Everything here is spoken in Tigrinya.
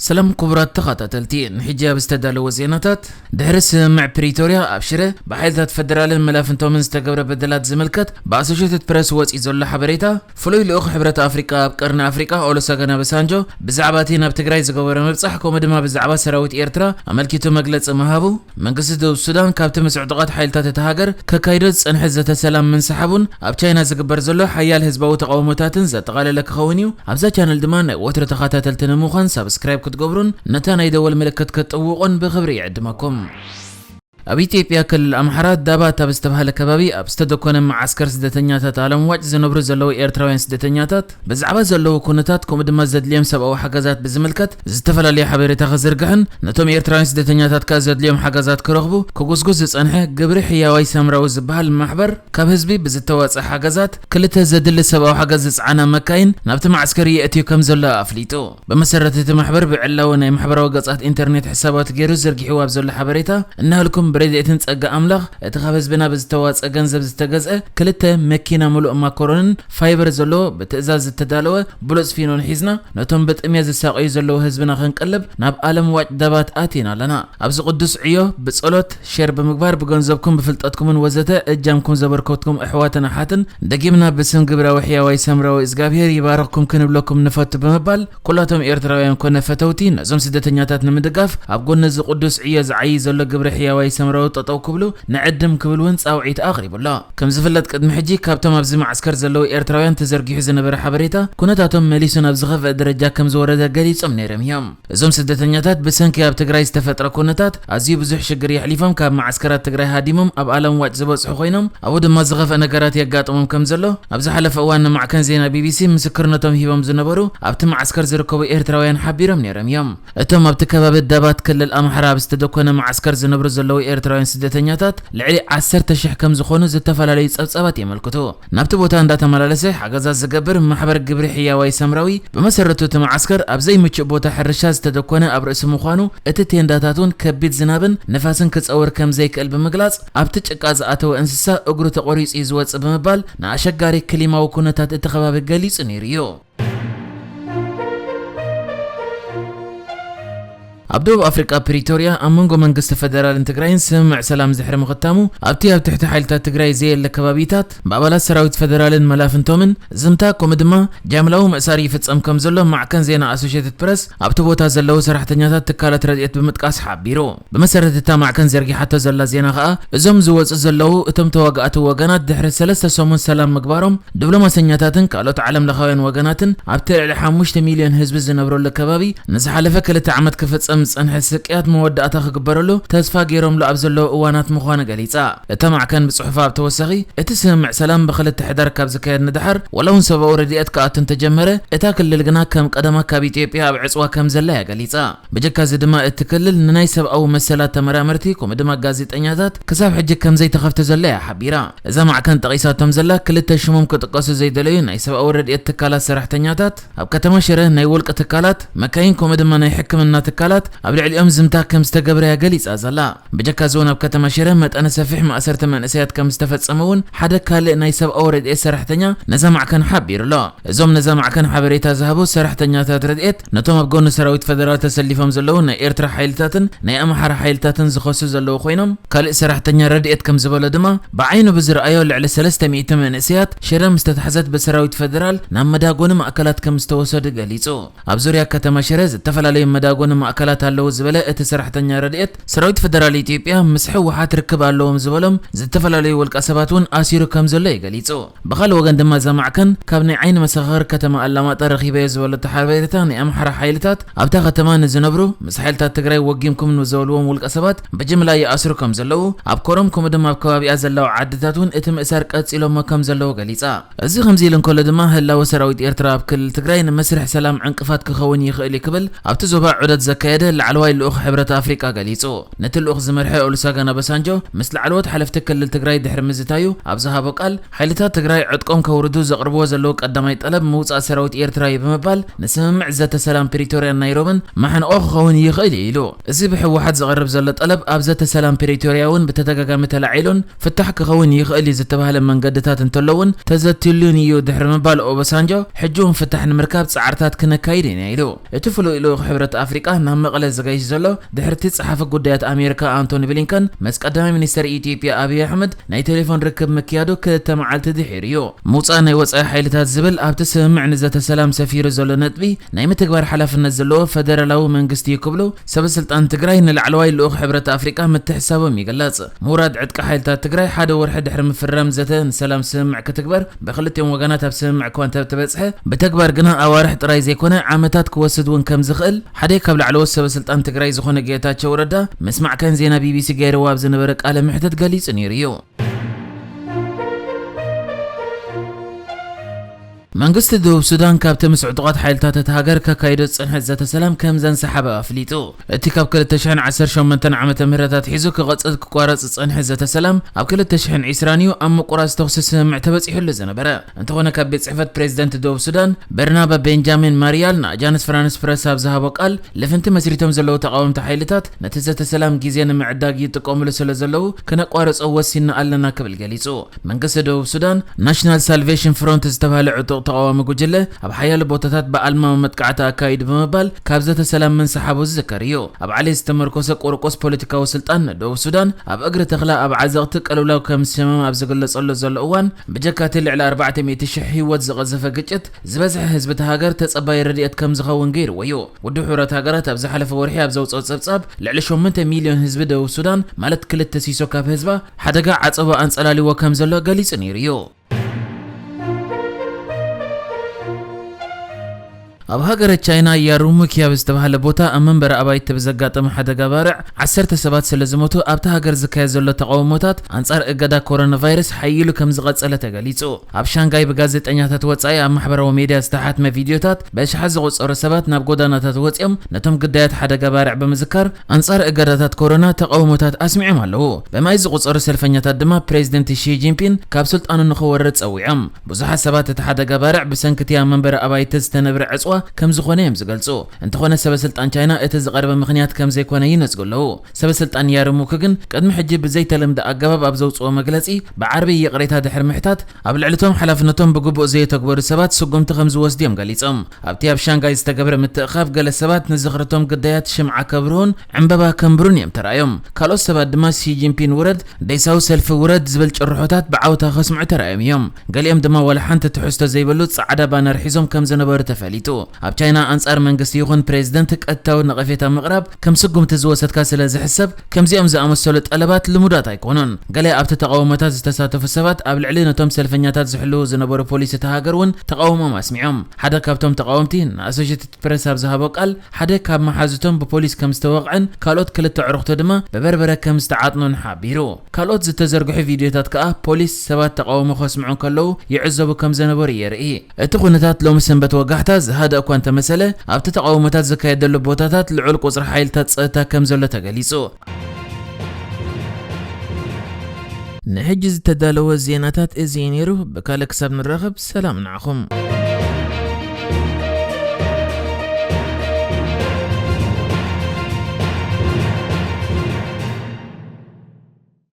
ሰላም ክቡራት ተኸታተልቲ፣ ንሕጂ ኣብ ዝተዳለወ ዜናታት፣ ድሕሪ ስምምዕ ፕሪቶርያ ኣብ ሽረ ብሓይልታት ፈደራልን መላፍንቶምን ዝተገብረ በደላት ዝምልከት ብኣሶሼትድ ፕረስ ወፂኡ ዘሎ ሓበሬታ፣ ፍሉይ ልኡኽ ሕብረት ኣፍሪቃ ኣብ ቀርኒ ኣፍሪቃ ኦሉሰገን ኦባሳንጆ ብዛዕባ እቲ ናብ ትግራይ ዝገበሮ ምብጻሕ ከምኡ ድማ ብዛዕባ ሰራዊት ኤርትራ ኣመልኪቱ መግለጺ ምሃቡ፣ መንግስቲ ደቡብ ሱዳን ካብቲ ምስ ዕጡቓት ሓይልታት እታ ሃገር ከካይዶ ዝጸንሐ ዘተ ሰላም ምንስሓቡን ኣብ ቻይና ዝግበር ዘሎ ሓያል ህዝባዊ ተቓውሞታትን ዘጠቓለለ ክኸውን እዩ። ኣብዛ ቻነል ድማ ናይ ወትሩ ተኸታተልቲ ንምዃን ሳብስክራይብ ክትገብሩን ነታ ናይ ደወል ምልክት ክትጥውቑን ብኽብሪ ይዕድመኩም። ኣብ ኢትዮጵያ ክልል ኣምሓራ ዳባት ኣብ ዝተባህለ ከባቢ ኣብ ዝተደኮነ መዓስከር ስደተኛታት ኣለም ዋጭ ዝነብሩ ዘለዉ ኤርትራውያን ስደተኛታት ብዛዕባ ዘለዉ ኩነታት ከምኡ ድማ ዘድልዮም ሰብኣዊ ሓገዛት ብዝምልከት ዝተፈላለዩ ሓበሬታ ክዝርግሕን ነቶም ኤርትራውያን ስደተኛታት ከኣ ዘድልዮም ሓገዛት ክረኽቡ ክጉስጉስ ዝጸንሐ ግብሪ ሕያዋይ ሰምራዊ ዝበሃል ማሕበር ካብ ህዝቢ ብዝተዋጽእ ሓገዛት ክልተ ዘድሊ ሰብኣዊ ሓገዝ ዝጸዓና መካይን ናብቲ መዓስከር የእትዩ ከም ዘሎ ኣፍሊጡ። ብመሰረት እቲ ማሕበር ብዕላዊ ናይ ማሕበራዊ ገጻት ኢንተርኔት ሕሳባት ገይሩ ዘርጊሕዎ ኣብ ዘሎ ሓበሬታ፣ እናሃልኩም ብረድኤትን ጸጋ ኣምላኽ እቲ ካብ ህዝብና ብዝተዋጸ ገንዘብ ዝተገዝአ ክልተ መኪና ምሉእ ማኮሮንን ፋይበር ዘለዎ ብትእዛዝ ዝተዳለወ ብሉጽ ፊኖን ሒዝና ነቶም ብጥምየት ዝሳቐዩ ዘለዉ ህዝብና ክንቀልብ ናብ ኣለም ዋጭ ዳባት ኣቲና ኣለና። ኣብዚ ቅዱስ ዕዮ ብጸሎት ሼር ብምግባር ብገንዘብኩም ብፍልጠትኩምን ወዘተ እጃምኩም ዘበርከትኩም ኣሕዋትን ኣሓትን ደጊምና ብስም ግብራዊ ሕያዋይ ሰምራዊ እግዚኣብሔር ይባርኽኩም ክንብለኩም ንፈቱ ብምባል ኩላቶም ኤርትራውያን ኮነ ፈተውቲ ነዞም ስደተኛታት ንምድጋፍ ኣብ ጎኒ እዚ ቅዱስ ዕዮ ዝዓዪ ዘሎ ግብሪ ሕያዋይ ሰምራዊ ጠጠው ክብሉ ንዕድም ክብል እውን ጻውዒት ኣቕሪቡ ኣሎ። ከም ዝፍለጥ ቅድሚ ሕጂ ካብቶም ኣብዚ መዓስከር ዘለዉ ኤርትራውያን ተዘርጊሑ ዝነበረ ሓበሬታ ኩነታቶም መሊሱ ናብ ዝኸፍአ ደረጃ ከም ዝወረደ ገሊጾም ነይሮም እዮም። እዞም ስደተኛታት ብሰንኪ ኣብ ትግራይ ዝተፈጥረ ኩነታት ኣዝዩ ብዙሕ ሽግር የሕሊፎም ካብ መዓስከራት ትግራይ ሃዲሞም ኣብ ኣለም ዋጭ ዝበጽሑ ኮይኖም ኣብኡ ድማ ዝኸፍአ ነገራት የጋጥሞም ከም ዘሎ ኣብ ዝሓለፈ እዋን ንማዕከን ዜና ቢቢሲ ምስክርነቶም ሂቦም ዝነበሩ ኣብቲ መዓስከር ዝርከቡ ኤርትራውያን ሓቢሮም ነይሮም እዮም። እቶም ኣብቲ ከባቢ ዳባት ክልል ኣምሓራ ኣብ ዝተደኮነ መዓስከር ዝነብሩ ዘለዉ ኤርትራውያን ስደተኛታት ልዕሊ ዓሰርተ ሽሕ ከም ዝኾኑ ዝተፈላለዩ ጸብጻባት የመልክቱ። ናብቲ ቦታ እንዳተመላለሰ ሓገዛት ዝገብር ማሕበር ግብሪ ሕያዋይ ሰምራዊ ብመሰረቱ እቲ መዓስከር ኣብ ዘይምቹእ ቦታ ሕርሻ ዝተደኮነ ኣብ ርእሲ ምዃኑ እቲ ቴንዳታት እውን ከቢድ ዝናብን ንፋስን ክጸውር ከም ዘይክእል ብምግላጽ ኣብቲ ጭቃ ዝኣተወ እንስሳ እግሩ ተቖሪጹ እዩ ዝወጽእ ብምባል ንኣሸጋሪ ክሊማዊ ኩነታት እቲ ከባቢ ገሊጹ ነይሩ እዩ። ኣብ ደቡብ ኣፍሪቃ ፕሪቶርያ ኣብ መንጎ መንግስቲ ፈደራልን ትግራይን ስምምዕ ሰላም ድሕሪ ምኽታሙ ኣብቲ ኣብ ትሕቲ ሓይልታት ትግራይ ዘየለ ከባቢታት ብኣባላት ሰራዊት ፈደራልን መላፍንቶምን ዝምታ ከምኡ ድማ ጃምላዊ ምእሳር ይፍጸም ከም ዘሎ ማዕከን ዜና ኣሶሼትድ ፕረስ ኣብቲ ቦታ ዘለዉ ሰራሕተኛታት ትካላት ረድኤት ብምጥቃስ ሓቢሩ። ብመሰረት እታ ማዕከን ዘርጊሓቶ ዘላ ዜና ከኣ እዞም ዝወጹ ዘለዉ እቶም ተዋጋእቲ ወገናት ድሕሪ ሰለስተ ሰሙን ሰላም ምግባሮም ዲፕሎማሰኛታትን ካልኦት ዓለም ለኻውያን ወገናትን ኣብቲ ልዕሊ ሓሙሽተ ሚልዮን ህዝቢ ዝነብረሉ ከባቢ ንዝሓለፈ ክልተ ዓመት ክፍጸም ዝጸንሐ ስቅያት መወዳእታ ክግበረሉ ተስፋ ገይሮምሉ ኣብ ዘለዉ እዋናት ምዃኑ ገሊጻ። እታ ማዕከን ብጽሑፋ ኣብ ተወሳኺ እቲ ስምምዕ ሰላም ብክልተ ሕዳር ካብ ዝካየድ ንድሓር ዋላ እውን ሰብኣዊ ረድኤት ክኣቱ እንተጀመረ እታ ክልል ግና ከም ቀደማ ካብ ኢትዮጵያ ኣብ ዕጽዋ ከም ዘላ እያ ገሊጻ። ብጀካ እዚ ድማ እቲ ክልል ንናይ ሰብኣዊ መሰላት ተመራመርቲ ከምኡ ድማ ጋዜጠኛታት ክሳብ ሕጂ ከም ዘይተኸፍተ ዘሎ እያ ሓቢራ። እዛ ማዕከን ጠቒሳቶም ዘላ ክልተ ሽሞም ክጥቀሱ ዘይደለዩ ናይ ሰብኣዊ ረድኤት ትካላት ሰራሕተኛታት ኣብ ከተማ ሽረ ናይ ውልቂ ትካላት፣ መካይን ከምኡ ድማ ናይ ሕክምና ትካላት ኣብ ልዕሊኦም ዝምታ ከም ዝተገብረ እያ ገሊጻ ዘላ። ብጀካ እዚ እውን ኣብ ከተማ ሽረ መጠነ ሰፊሕ ማእሰርቲ መንእሰያት ከም ዝተፈጸመ እውን ሓደ ካልእ ናይ ሰብኣዊ ረድኤት ሰራሕተኛ ነዛ ማዕከን ሓቢሩ ኣሎ። እዞም ነዛ ማዕከን ሓበሬታ ዝሃቡ ሰራሕተኛታት ረድኤት ነቶም ኣብ ጎኒ ሰራዊት ፈደራል ተሰሊፎም ዘለዉ ናይ ኤርትራ ሓይልታትን ናይ ኣምሓራ ሓይልታትን ዝኸሱ ዘለዉ ኮይኖም ካልእ ሰራሕተኛ ረድኤት ከም ዝበሎ ድማ ብዓይኑ ብዝረኣዮ ልዕሊ ሰለስተ ሚእቲ መንእሰያት ሽረ ምስ ተታሕዘት ብሰራዊት ፈደራል ናብ መዳጎኒ ማእከላት ከም ዝተወሰዱ ገሊጹ። ኣብ ዙርያ ከተማ ሽረ ዝተፈላለዩ መዳጎኒ ማእከላት ኣለዉ ዝበለ እቲ ሰራሕተኛ ረድኤት ሰራዊት ፈደራል ኢትዮጵያ ምስ ህወሓት ርክብ ኣለዎም ዝበሎም ዝተፈላለዩ ውልቀ ሰባት እውን ኣሲሩ ከም ዘሎ እዩ ገሊጹ። ብኻልእ ወገን ድማ እዛ ማዕከን ካብ ናይ ዓይኒ መሰኻኽር ከተማ ኣላማጣ ረኺበዮ ዝበለቶ ሓበሬታ ናይ ኣምሓራ ሓይልታት ኣብታ ከተማ ንዝነብሩ ምስ ሓይልታት ትግራይ ወጊምኩም ንዘበልዎም ውልቀ ሰባት ብጅምላ ይኣስሩ ከም ዘለዉ ኣብ ኮረም ከምኡ ድማ ኣብ ከባቢኣ ዘለዋ ዓድታት እውን እቲ ምእሳር ቀጺሎሞ ከም ዘለዉ ገሊጻ። እዚ ከምዚ ኢሉ እንከሎ ድማ ህላወ ሰራዊት ኤርትራ ኣብ ክልል ትግራይ ንመስርሕ ሰላም ዕንቅፋት ክኸውን ይኽእል እዩ ክብል ኣብቲ ዞባ ዑደት ዘካየደ ላዕለዋይ ልኡኽ ሕብረት ኣፍሪቃ ገሊጹ። ነቲ ልኡኽ ዝመርሐ ኦሉሰጋን ኦባሳንጆ ምስ ላዕለዎት ሓለፍቲ ክልል ትግራይ ድሕሪ ምዝታዩ ኣብ ዝሃቦ ቃል፣ ሓይልታት ትግራይ ዕጥቆም ከውርዱ ዘቕርብዎ ዘለዉ ቀዳማይ ጠለብ ምውጻእ ሰራዊት ኤርትራ እዩ ብምባል፣ ንስምምዕ ዘተ ሰላም ፕሪቶርያን ናይሮብን ማሕንቖ ክኸውን ይኽእል እዩ ኢሉ። እዚ ብህወሓት ዝቐርብ ዘሎ ጠለብ ኣብ ዘተ ሰላም ፕሪቶርያ እውን ብተደጋጋሚ ተላዒሉን ፍታሕ ክኸውን ይኽእል እዩ ዝተባህለ መንገድታት እንተሎ እውን ተዘትዩሉን እዩ ድሕሪ ምባል ኦባሳንጆ፣ ሕጂ እውን ፍታሕ ንምርካብ ጻዕርታት ክነካይድ ኢና ኢሉ። እቲ ፍሉይ ልኡኽ ሕብረት ኣፍሪቃ ናብ መቐለ ዘጋይሽ ዘሎ፣ ድሕርቲ ጸሓፊ ጉዳያት ኣሜሪካ ኣንቶኒ ብሊንከን ምስ ቀዳማይ ሚኒስተር ኢትዮጵያ ኣብይ ኣሕመድ ናይ ቴሌፎን ርክብ ምክያዱ ክልተ መዓልቲ ድሒሩ እዩ። ምውጻእ ናይ ወጻኢ ሓይልታት ዝብል ኣብቲ ስምምዕ ንዘተ ሰላም ሰፊሩ ዘሎ ነጥቢ ናይ ምትግባር ሓላፍነት ዘለዎ ፈደራላዊ መንግስቲ እዩ ክብሉ ሰበ ስልጣን ትግራይ ንላዕለዋይ ልኡኽ ሕብረት ኣፍሪቃ ምትሕሳቦም ይግለጽ። ምውራድ ዕጥቂ ሓይልታት ትግራይ ሓደ ወርሒ ድሕሪ ምፍራም ዘተ ንሰላም ስምምዕ ክትግበር ብክልቲኦም ወገናት ኣብ ስምምዕ እኳ እንተተበጽሐ፣ ብተግባር ግና ኣዋርሕ ጥራይ ዘይኮነ ዓመታት ክወስድ እውን ከም ዝኽእል ሓደ ካብ ላዕለዎት ሰበ ስልጣን ትግራይ ዝኾነ ጌታቸው ረዳ ምስ ማዕከን ዜና ቢቢሲ ገይርዎ ኣብ ዝነበረ ቃለ ምሕተት ገሊጹ ነይሩ እዩ። መንግስቲ ደቡብ ሱዳን ካብቲ ምስ ዕጡቓት ሓይልታት እታ ሃገር ከካይዶ ዝጸንሐ ዘተ ሰላም ከም ዘንሰሓበ ኣፍሊጡ። እቲ ካብ ክልተ ሽሕን ዓሰርተ ሸሞንተን ዓመተ ምህረት ኣትሒዙ ክቐጽል ክቋረጽ ዝጸንሐ ዘተ ሰላም ኣብ ክልተ ሽሕን ዕስራን እዩ ኣብ ምቁራጽ ተኹሲ ስምምዕ ተበጺሑሉ ዝነበረ። እንተኾነ ካብ ቤት ጽሕፈት ፕሬዚደንት ደቡብ ሱዳን በርናባ ቤንጃሚን ማርያል ንኣጃንስ ፍራንስ ፕረስ ኣብ ዝሃቦ ቃል፣ ልፍንቲ መስሪቶም ዘለዉ ተቓወምቲ ሓይልታት ነቲ ዘተ ሰላም ግዜ ንምዕዳግ ይጥቀሙሉ ስለ ዘለዉ ክነቋርጾ ወሲንና ኣለና ክብል ገሊጹ። መንግስቲ ደቡብ ሱዳን ናሽናል ሳልቬሽን ፍሮንት ዝተባህለ ዕጡቕ ተቓዋሚ ጉጅለ ኣብ ሓያሎ ቦታታት ብኣልማዊ መጥቃዕቲ ኣካይዱ ብምባል ካብ ዘተ ሰላም ምንስሓቡ ዝዝከር እዩ። ኣብ ዓሌት ዝተመርኮሰ ቁርቁስ ፖለቲካዊ ስልጣን ንደቡብ ሱዳን ኣብ እግሪ ተኽላ ኣብ ዓዘቕቲ ቅልውላው ከም ዝሰመም ኣብ ዝግለጸሉ ዘሎ እዋን ብጀካቲ ልዕሊ ኣርባዕተ ሚእቲ ሽሕ ህይወት ዝቐዘፈ ግጭት ዝበዝሐ ህዝቢ እታ ሃገር ተጸባይ ረድኤት ከም ዝኸውን ገይርዎ እዩ። ውድብ ሕቡራት ሃገራት ኣብ ዝሓለፈ ወርሒ ኣብ ዘውጽኦ ጸብጻብ ልዕሊ ሸሞንተ ሚልዮን ህዝቢ ደቡብ ሱዳን ማለት ክልተ ሲሶ ካብ ህዝባ ሓደጋ ዓጸቦ ኣንጸላልዎ ከም ዘሎ ገሊጹ ነይሩ እዩ። ኣብ ሃገረ ቻይና ያሩሙኪ ኣብ ዝተባህለ ቦታ ኣብ መንበሪ ኣባይቲ ብዘጋጠመ ሓደጋ ባርዕ ዓሰርተ ሰባት ስለ ዝሞቱ ኣብቲ ሃገር ዝካየድ ዘሎ ተቓውሞታት ኣንጻር እገዳ ኮሮና ቫይረስ ሓይሉ ከም ዝቐጸለ ተገሊጹ። ኣብ ሻንጋይ ብጋዜጠኛታት ወጻኢ ኣብ ማሕበራዊ ሜድያ ዝተሓትመ ቪድዮታት ብኣሽሓት ዝቑጸሩ ሰባት ናብ ጎዳናታት ወጺኦም ነቶም ግዳያት ሓደጋ ባርዕ ብምዝካር ኣንጻር እገዳታት ኮሮና ተቓውሞታት ኣስሚዖም ኣለዉ። ብማይ ዝቑጸሩ ሰልፈኛታት ድማ ፕሬዚደንት ሺ ጂንፒን ካብ ስልጣኑ ንኽወርድ ጸዊዖም። ብዙሓት ሰባት እቲ ሓደጋ ባርዕ ብሰንኪ እቲ ኣብ መንበሪ ኣባይቲ ዝተነብረ ዕጽዋ ከም ዝኾነ እዮም ዝገልጹ። እንተኾነ ሰበ ስልጣን ቻይና እቲ ዝቐረበ ምኽንያት ከም ዘይኮነ ይነጽጉ ኣለዉ። ሰበ ስልጣን ያርሙክ ግን ቅድሚ ሕጂ ብዘይተለምደ ኣገባብ ኣብ ዘውጽኦ መግለጺ ብዓርቢ ይቕሬታ ድሕሪ ምሕታት ኣብ ልዕሊ እቶም ሓላፍነቶም ብግቡእ ዘየተግበሩ ሰባት ስጉምቲ ከም ዝወስዱ እዮም ገሊጾም። ኣብቲ ኣብ ሻንጋይ ዝተገብረ ምትእኻብ ገለ ሰባት ንዝኽርቶም ግዳያት ሽምዓ ከብርሁን ዕምበባ ከንብሩን እዮም ተራእዮም። ካልኦት ሰባት ድማ ሲ ጂንፒን ውረድ፣ ደይሳዊ ሰልፊ ውረድ ዝብል ጭርሖታት ብዓውታ ከስምዑ ተራእዮም እዮም። ገሊኦም ድማ ዋላ ሓንቲ ትሕዝቶ ዘይብሉ ጻዕዳ ባነር ሒዞም ከም ዝነበሩ ተፈሊጡ። ኣብ ቻይና ኣንጻር መንግስቲ ይኹን ፕሬዚደንት ቀጥታዊ ነቐፌታ ምቕራብ ከም ስጉምቲ ዝወሰድካ ስለ ዝሕሰብ፣ ከምዚኦም ዝኣመሰሉ ጠለባት ልሙዳት ኣይኮኑን። ገለ ኣብቲ ተቓውሞታት ዝተሳተፉ ሰባት ኣብ ልዕሊ ነቶም ሰልፈኛታት ዝሕልዉ ዝነበሩ ፖሊስ እታ ሃገር እውን ተቓውሞም ኣስሚዖም። ሓደ ካብቶም ተቓወምቲ ንኣሶሼትድ ፕረስ ኣብ ዝሃቦ ቃል፣ ሓደ ካብ መሓዙቶም ብፖሊስ ከም ዝተወቕዐን ካልኦት ክልተ ኣዕሩኽቱ ድማ ብበርበረ ከም ዝተዓጥኑን ሓቢሩ። ካልኦት ዝተዘርግሑ ቪድዮታት ከኣ ፖሊስ ሰባት ተቓውሞ ከስምዑ ከለዉ ይዕዘቡ ከም ዝነበሩ የርኢ። እቲ ኩነታት ሎሚ ሰንበት ወጋሕታ ዝሃደእ እኳ እንተመሰለ፣ ኣብቲ ተቓውሞታት ዝካየደሉ ቦታታት ልዑል ቁጽሪ ሓይልታት ጸጥታ ከም ዘሎ ተገሊጹ። ንሕጂ ዝተዳለወ ዜናታት እዚ እዩ ነይሩ። ብካልእ ክሳብ ንራኸብ ሰላም ንዓኹም።